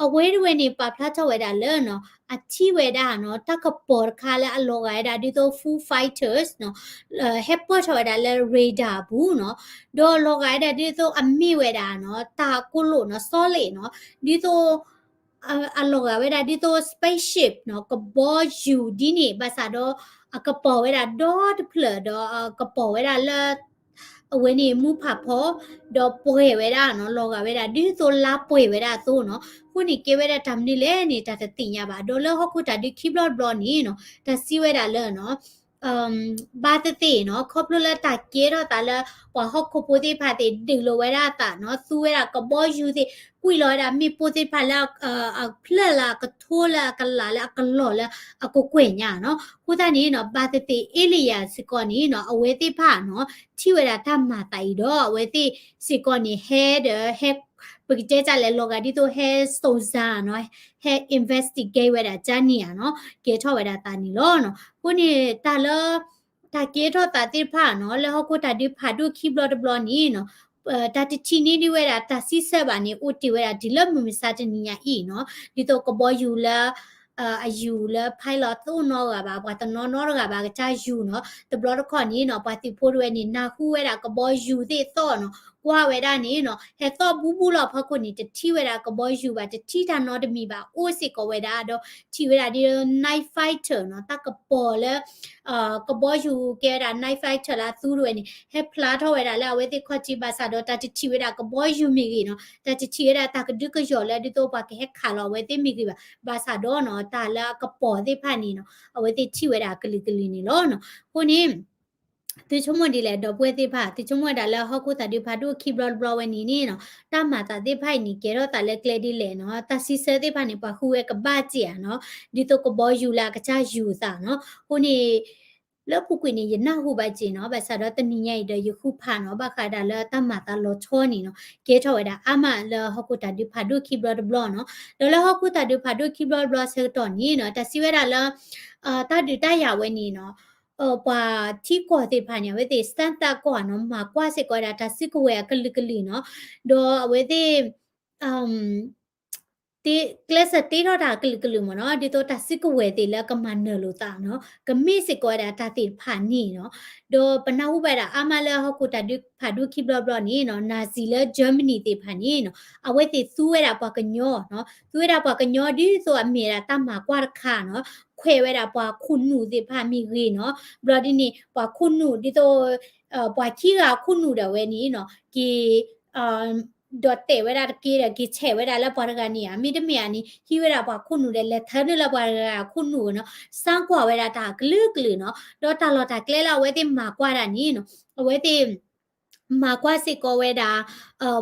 အဝဲဒၣ်ဝဲန့ၣ် ပာ်ဖျါထီၣ်ဝဲဒၣ်လၢနီၤ အထံၣ်ဝဲဒၣ်နီၤ တၢ်ကပီၤတခါလၢအလီၤဂာ်ဝဲဒၣ်ဒ်သိး Foo Fighters နီၤ ဟဲပၢၢ်ထီၣ်ဝဲဒၣ်လၢ radar အပူၤနီၤ ဒီးလီၤဂာ်ဝဲဒၣ်ဒ်သိးအမ့ၢ်ဝဲဒၣ်နီၤ တၢ်ကိၣ်လိာ်နီၤ solid နီၤ ဒ်သိး အလီၤဂာ်ဝဲဒၣ်ဒ်သိး spaceship နီၤ ကဘီယူၤဒ်န့ၣ် ဘၣ်ဆၣ်ဒီး အကပီၤဝဲဒၣ်ဒီတဖျၢၣ်ဒီး အကပီၤဝဲဒၣ်လၢ အဝဲန့ၣ်မူဖးဖီ ဒီးပှဲၤဝဲဒၣ်နီၤ လီၤဂာ်ဝဲဒၣ်ဒ်သိးလါပှဲၤဝဲဒၣ်အသိးနီၤ အဃိန့ၣ်ကဲဝဲဒၣ်တၢ်မနုၤလဲၣ်န့ၣ် တၢ်တသ့ၣ်ညါဘၣ် ဒီးလၢဟီၣ်ခိၣ်တၢ်ဒုးခံဘျီတဘျီန့ၣ်နီၤ တၢ်စံးဝဲဒၣ်လၢနီၤ ဘၣ်သ့ၣ်သ့ၣ်နီၤ ခီဖျိလၢတၢ်ကဲထီၣ်သးလၢ ပှၤဟီၣ်ခိၣ်ဖိသ့ၣ်တဖၣ်သ့ၣ် ဒုးလိာ်ဝဲဒၣ်အသးနီၤ သူဝဲဒၣ်ကဘီယူၤသ့ၣ် ကွံာ်လီၤဝဲဒၣ်မ့ၣ်ပိၢ်သ့ၣ်တဖၣ်လၢ အဖျၢၣ်လၢအကထိလၢအကလးလၢအကလီၢ်လၢအကကွဲၢ်ညါနီၤ အဃိသတးန့ၣ်နီၤ ဘၣ်သ့ၣ်သ့ၣ် alien စ့ၢ်ကီးန့ၣ်နီၤ အဝဲသ့ၣ်တဖၣ်နီၤ ထံၣ်ဝဲဒၣ်တၢ်မၤသးအံၤဒီး အဝဲသ့ၣ်စ့ၢ်ကီးန့ၣ် ဟဲဒီးဟဲ ပကတဲတၢ်လဲၣ် လီၤဂာ်ဒ်သိးဟဲ စုံစမ်းနီၤ ဟဲ investigate ဝဲဒၣ်ကန့ၣ်ဧါနီၤ ကဲထီၣ်ဝဲဒၣ်သးန့ၣ်လီၤနီၤ အဃိန့ၣ် တၢ်လၢ တၢ်ကဲထီၣ်သးသ့ၣ်တဖၣ်နီၤ လၢဟီၣ်ခိၣ်တၢ်ဒုးဖးဒိၣ်ခံဘျီတဘျီန့ၣ်နီၤ တၢ်တထံၣ်န့ၢ်ဒံးဝဲဒၣ်တၢ်စံးဆၢဘၣ်န့ၣ် အိၣ်တ့ၢ်ဝဲဒၣ်တုၤလၢမုၢ်မဆါတနံၤညါအံၤနီၤ ဒ်သိးကဘီယူၤလၢ အယူၤလၢ pilot တအိၣ်နီတဂၤဘၣ် ပှၤတနီၤနီတဂၤဘၣ် ကစၢ်ယူၤနီၤ တဘျီတခီၣ်န့ၣ်နီၤ ပှၤသုးဖိတဝဲန့ၣ် နၢ်ဟူဝဲဒၣ်ကဘီယူၤသ့ၣ်သီၣ်နီၤ ကွၢ်ဝဲဒၣ်န့ၣ်နီၤ ဟဲသီၣ်ဘူၣ်ဘူၣ်လီၤအဖီခိၣ်န့ၣ် တထံၣ်ဝဲဒၣ်ကဘီယူၤဘၣ် တထံၣ်တၢ်နီတမံၤဘၣ် အိၣ်စ့ၢ်ကီးဝဲဒၣ် ဒီးထံၣ်ဝဲဒၣ်ဒ် night fighter နီၤ တၢ်ကပီၤလၢ ကဘီယူၤကဲဝဲဒၣ် night fighter လၢအသူတဝဲန့ၣ် ဟဲဖျါထီၣ်ဝဲဒၣ်လၢအဝဲသ့ၣ်ခီၣ်ထံးဘၣ်ဆၣ်ဒီး တၢ်တထံၣ်ဝဲဒၣ်ကဘီယူၤမ့ၢ်ဂ့ၤနီၤ တၢ်တထံၣ်ဝဲဒၣ်တၢ်ကဒုကယီၤလၢ ဒ်သိးပှၤကဟဲခးလီၤအဝဲသ့ၣ်မ့ၢ်ဂ့ၤဘၣ်. ဘၣ်ဆၣ်ဒီးနီၤ တၢ်လၢအကပီၤသ့ၣ်တဖၣ်န့ၣ်နီၤ အဝဲသ့ၣ်ထံၣ်ဝဲဒၣ်ကလုာ်ကလုာ်န့ၣ်လီၤနီၤ. အဃိန့ၣ် သုဆိကမိၣ်ဒ်လဲၣ် ဒီပုၢ်ဝဲၢ်သ့ၣ်တဖၣ် သုဆိကမိၣ်ဝဲဒၣ်လၢဟီၣ်ခိၣ်သးဒူဖးဒိၣ်ခံဘျီတဘျီဝဲန့ၣ်န့ၣ်နီၤ တၢ်မၤသးသ့ၣ်တဖၣ်အံၤန့ၣ် ကဲထီၣ်သးလၢကျဲဒ်လဲၣ်နီၤ တၢ်စံးဆၢသ့ၣ်တဖၣ်န့ၣ် ပှၤဃုဝဲကဘၣ်စ့ၢ်ဧါနီၤ ဒ်သိးကဘီယူၤလၢအကစၢ်ယူၤသးနီၤ. အဃိန့ၣ် လၢပူၤကွံာ်န့ၣ် ယနၢ်ဟူဘၣ်စ့ၢ်နီၤ ဘၣ်ဆၣ်ဒီးတနံၤညါအံၤဒီးယဃုဖးနီၤ ဘၣ်ဃးဒၣ်လၢတၢ်မၤသးလီၤဆီန့ၣ်နီၤ ကဲထီၣ်ဝဲဒၣ်အါမးလၢဟီၣ်ခိၣ်သးဒူဖးဒိၣ်ခံဘျီတဘျီနီၤ. ဒီးလၢဟီၣ်ခိၣ်သးဒူဖးဒိၣ်ခံဘျီတဘျီဆၢကတီၢ်န့ၣ်နီၤ တၢ်စံးဝဲဒၣ်လၢ တၢ်ဒုးတၢ်ယၤဝဲန့ၣ်နီၤ ပှၤထံကီၢ်သ့ၣ်တဖၣ်န့ၣ် အဝဲသ့ၣ် စဲၣ်သၣ်ကီၢ်နီၤ မၤကွၢ်စ့ၢ်ကီးဝဲဒၣ်တၢ်စုကဝဲၤအကလုာ်ကလုာ်နီၤ ဒီးအဝဲသ့ၣ် ကျဲးစၢးတ့ထီၣ်တၢ်ကလုာ်ကလုာ်မ့ၢ်နီၤ ဒ်သိးတၢ်စုကဝဲၤသ့ၣ်လၢကမၤနၢၤလိာ်သးနီၤ ကမ့ၢ်စ့ၢ်ကီးဝဲဒၣ်တၢ်သ့ၣ်တဖၣ်န့ၣ်နီၤ. ဒီးပနၢ်ဟူဘၣ်ဝဲဒၣ်အါမးလၢဟီၣ်ခိၣ်တၢ်ဒုးဖးဒိၣ်ခံဘျီဘျီန့ၣ်နီၤ နၤစံၤလၢ Germany သ့ၣ်တဖၣ်န့ၣ်နီၤ အဝဲသ့ၣ်သူဝဲဒၣ်ပှၤကညီနီၤ သူဝဲဒၣ်ပှၤကညီဒ်သိးအမ့ၢ်ဒၣ်တၢ်မၤကွၢ်တခါနီၤ ခွဲးဝဲဒၣ်ပှၤခိၣ်နူာ်သ့ၣ်တဖၣ်မ့ၢ်ဂ့ၤနီၤ ဘျီဒ်န့ၣ် ပှၤခိၣ်နူာ်ဒ်သိး ပှၤခံဂၤအခိၣ်နူာ်ဒၣ်ဝဲန့ၣ်နီၤ က့ၤ ဒီးတဲာ်ဝဲဒၣ်တက့ၢ်ဒီး က့ၤဆဲးဝဲဒၣ်လၢပှၤတဂၤန့ၣ်ဧါ မ့တမ့ၢ်ဧါန့ၣ် ဟံးဝဲဒၣ်ပှၤခိၣ်နူာ်ဒီး လဲၤထၢနုာ်လၢပှၤတဂၤအခိၣ်နူာ်နီၤ စၢ်ကွၢ်ဝဲဒၣ်တၢ်ကလုာ်ကလုာ်နီၤ ဒီးတၢ်လီၢ်တၢ်ကျဲလၢအဝဲသ့ၣ်မၤကွၢ်တၢ်န့ၣ်နီၤ အဝဲသ့ၣ် မၤကွၢ်စ့ၢ်ကီးဝဲဒၣ်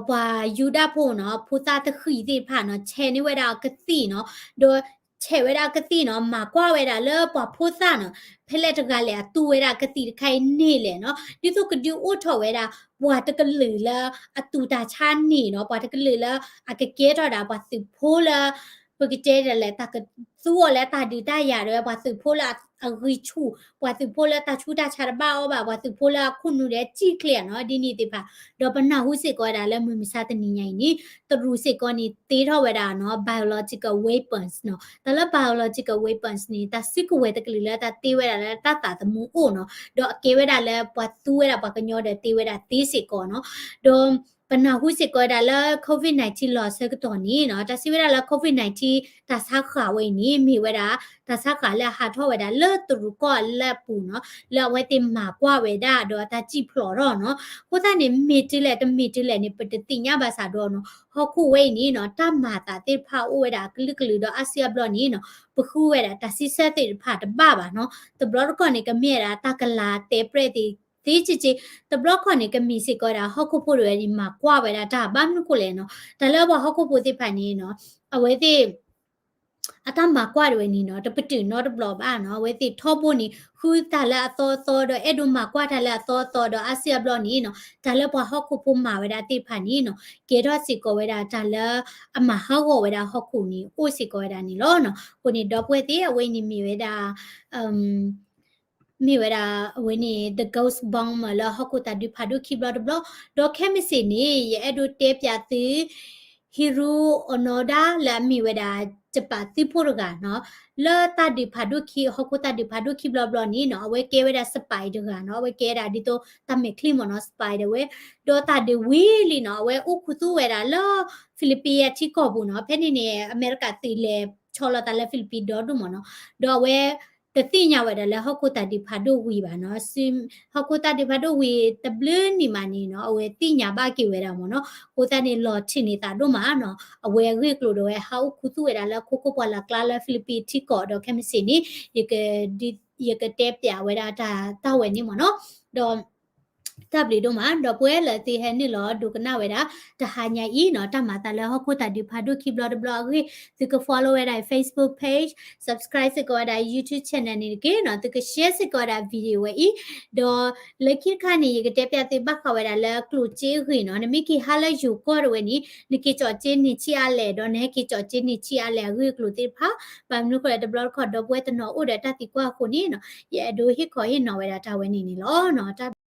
ပှၤယူဒၤဖိနီၤ ဖိသၣ်တဃံးသ့ၣ်တဖၣ်နီၤ ဆဲးန့ၢ်ဝဲဒၣ်အကသံၣ်နီၤ ဒီးဆဲးဝဲဒၣ်အကသံၣ်နီၤ မၤကွၢ်ဝဲဒၣ်လၢပှၤဖိသၣ်နီၤ ဖဲလဲၣ်တဂၤလဲၣ်အသူဝဲဒၣ်ကသံၣ်တခါအံၤန့ၣ်လဲၣ်နီၤ ဒ်သိးကဒုးအိၣ်ထီၣ်ဝဲဒၣ် ပှၤတကလုာ်လၢအသူတၢ်ဆါန့ၣ်နီၤ ပှၤတကလုာ်လၢအကကဲထီၣ်ဒၣ်ပှၤသုးဖိလၢ ပကတဲဒ်လဲၣ် တၢ်ကသူအီၤလၢတၢ်ဒုးတၢ်ယၤဒီး ပှၤသုးဖိလၢအဂံၢ်ဆူၣ် ပှၤသုးဖိလၢတၢ်ဆူးတၢ်ဆါတဘၣ်အီၤဘၣ် ပှၤသုးဖိလၢအခိၣ်နူာ်ဒီးစံၣ်ချ့နီၤ ဒ်န့ၣ်သ့ၣ်တဖၣ် ဒီးပနၢ်ဟူစ့ၢ်ကီးဝဲဒၣ်လၢမုၢ်မဆါတနံၤညါအံၤန့ၣ် တရူးစ့ၢ်ကီးန့ၣ် တ့ထီၣ်ဝဲဒၣ်နီၤ biological weapons နီၤ တၢ်လၢ biological weapons န့ၣ် တၢ်စုကဝဲၤတကလုာ်လၢတၢ်တ့ဝဲဒၣ်လၢတၢ်သးသမူအိၣ်နီၤ ဒီးအကဲဝဲဒၣ်လၢပှၤသူဝဲဒၣ်ပှၤကညီဒီးတ့ဝဲဒၣ်သ့စ့ၢ်ကီးနီၤ ဒီး ပနၢ်ဟူစ့ၢ်ကီးဝဲဒၣ်လၢ COVID nineteen လီၤဆၢကတီၢ်န့ၣ်နီၤ တၢ်စံးဝဲဒၣ်လၢ COVID nineteen တၢ်ဆါဃၢ်ဝဲအံၤန့ၣ် မ့ၢ်ဝဲဒၣ် တၢ်ဆါဃၢ်လၢအဟးထီၣ်ဝဲဒၣ်လၢတရူးကီၢ်အလၢအပူၤနီၤ လၢအဝဲသ့ၣ်မၤကွၢ်ဝဲဒၣ်ဒီးတၢ်စံၣ်ဖျိးထီၣ်နီၤ အဃိသတးန့ၣ် မ့ၢ်တုၤလဲၣ်တမ့ၢ်တုၤလဲၣ်န့ၣ် ပတသ့ၣ်ညါဘၣ်ဆၣ်ဒီးနီၤ ဟီၣ်ခိၣ်ဝဲအံၤန့ၣ်နီၤ တၢ်မၤသးသ့ၣ်တဖၣ်အိၣ်ဝဲဒၣ်အကလုာ်ကလုာ်ဒီးအါစုအါဘျီန့ၣ်နီၤ ပဃုဝဲဒၣ်တၢ်စံးဆၢသ့ၣ်တဖၣ်တဘၣ်ဘၣ်နီၤ တဘျီတခီၣ်န့ၣ် ကမ့ၢ်ဝဲဒၣ်တၢ်ကလၤတဲပြဲၣ်သ့ၣ် သ့က့က့ တဘျီခီၣ်န့ၣ် ကမ့ၢ်စ့ၢ်ကီးဝဲဒၣ်ဟီၣ်ခိၣ်ဖိတဝဲန့ၣ် မၤကွၢ်ဝဲဒၣ်တၢ်ဘၣ်မနုၤဃိလဲၣ်နီၤ တၢ်လၢပှၤဟီၣ်ခိၣ်ဖိသ့ၣ်တဖၣ်န့ၣ်နီၤ အဝဲသ့ၣ် အတၢ်မၤကွၢ်တဝဲန့ၣ်နီၤ တပတုာ်နီတဘျီဘၣ်နီၤ အဝဲသ့ၣ်ထီဘိန့ၣ် ဃုတၢ်လၢအသီအသီဒီး အဲၣ်ဒိးမၤကွၢ်တၢ်လၢအသီအသီဒီး အါစုအါဘျီန့ၣ်နီၤ တၢ်လၢပှၤဟီၣ်ခိၣ်ဖိမၤဝဲဒၣ်သ့ၣ်တဖၣ်န့ၣ်နီၤ ကဲထီၣ်စ့ၢ်ကီးဝဲဒၣ်တၢ်လၢ အမၤဟးဂီၤဝဲဒၣ်ဟီၣ်ခိၣ်န့ၣ် အိၣ်စ့ၢ်ကီးဝဲဒၣ်န့ၣ်လီၤနီၤ. အဃိန့ၣ် ဒီပုၢ်ဝဲၢ်သ့ၣ် အဝဲအံၤန့ၣ်မ့ၢ်ဝဲဒၣ် မ့ၢ်ဝဲဒၣ်အဝဲန့ၣ် the ghost bomber လၢဟီၣ်ခိၣ်သးဒူဖးဒိၣ်ခံဘျီတဘျီ, ဒီးခဲမုၢ်ဆ့ၣ်န့ၣ် ယအဲၣ်ဒိးတဲပၠးသု Hiroo Onoda လၢအမ့ၢ်ဝဲဒၣ် ယပၣ်သုးဖိတဂၤနီၤ, လၢတၢ်ဒုးဖးဒိၣ်ခံ ဟီၣ်ခိၣ်သးဒူဖးဒိၣ်ခံဘျီတဘျီန့ၣ်နီၤ အဝဲကဲဝဲဒၣ် spy တဂၤနီၤ, အဝဲကဲဒၣ်ဒ်သိးတၢ်မဲာ်ချံမ့ၢ်နီၤ spy ဒၣ်ဝဲ, ဒီးတၢ်ဒုးဝံၤလံနီၤ အဝဲအိၣ်ခူသူၣ်ဝဲဒၣ်လၢ Philippines ထံကီၢ်ပူၤနီၤ, ဖဲန့ၣ်န့ၣ် အမဲရကၤသုးလဲၤဆီလီၤသးလၢ Philippines ဒီဒူၣ်မ့ၢ်နီၤ, ဒီးအဝဲ တသ့ၣ်ညါဝဲဒၣ်လၢဟီၣ်ခိၣ်သးဒုးဖးဒိၣ်ဝံၤဘၣ်နီၤ, ဟီၣ်ခိၣ်သးဒုးဖးဒိၣ်ဝံၤတဘျုးနံၣ်မးန့ၣ်နီၤ အဝဲသ့ၣ်ညါဘၣ်က့ၤဝဲဒၣ်မ့ၢ်နီၤ, အဃိသတးန့ၣ် လီၤထံးန့ၢ်သးဒိၣ်မးနီၤ, အဝဲအဂ့ၢ်အကျိၤဒၣ်ဝဲ ဟးအိၣ်ခူသူၣ်ဝဲဒၣ်လၢခိခိၣ်ပှၢ်လၢ်ကျါလၢ Philippines ထံကီၢ်ဒီး ခဲမုၢ်ဆ့ၣ်န့ၣ် ယကတဲပၠးဝဲဒၣ်တၢ်ဝဲန့ၣ်မ့ၢ်နီၤ, ဒီး တၢ်ဘျုးဒိၣ်မး ဒီပုၢ်ဝဲၢ်လၢသုဟဲနုာ်လီၤဒိကနၣ်ဝဲဒၣ် တဟါညါအံၤနီၤ တၢ်မၤသးလၢဟီၣ်ခိၣ်သးဒုးဖးဒိၣ်ခံဘျီတဘျီအဂ့ၢ်, သုက follow ဝဲဒၣ် Facebook page, subscribe စ့ၢ်ကီးဝဲဒၣ် YouTube channel န့ၣ်တက့ၢ်နီၤ, သုက share စ့ၢ်ကီးဝဲဒၣ် video ဝဲအံၤ, ဒီးလၢခံတခါန့ၣ် ယကတဲပၠးသုဘၣ်ဃးဝဲဒၣ်လၢကျိၣ်စ့အဂ့ၢ်နီၤ, နမ့ၢ်က့ၤဟးလၢယိၤကီၢ်တဝဲန့ၣ် နက့ၤကၠီၣ်စ့န့ၢ်ဆံးအါလဲၣ်, ဒီးနဟဲက့ၤကၠီၣ်စ့န့ၢ်ဆံးအါလဲၣ်အဂ့ၢ်အကျိၤသ့ၣ်တဖၣ်, ဘၣ်မနုၤဃိလဲၣ် တဘျီတခီၣ် ဒီပုၢ်ဝဲၢ်တနီၤအိၣ်ဒီးတၢ်သံကွၢ်အဃိန့ၣ်နီၤ ယအဲၣ်ဒိးဟ့ၣ်ခီဟ့ၣ်နီၤဝဲဒၣ်တၢ်ဝဲန့ၣ်န့ၣ်လီၤနီၤ.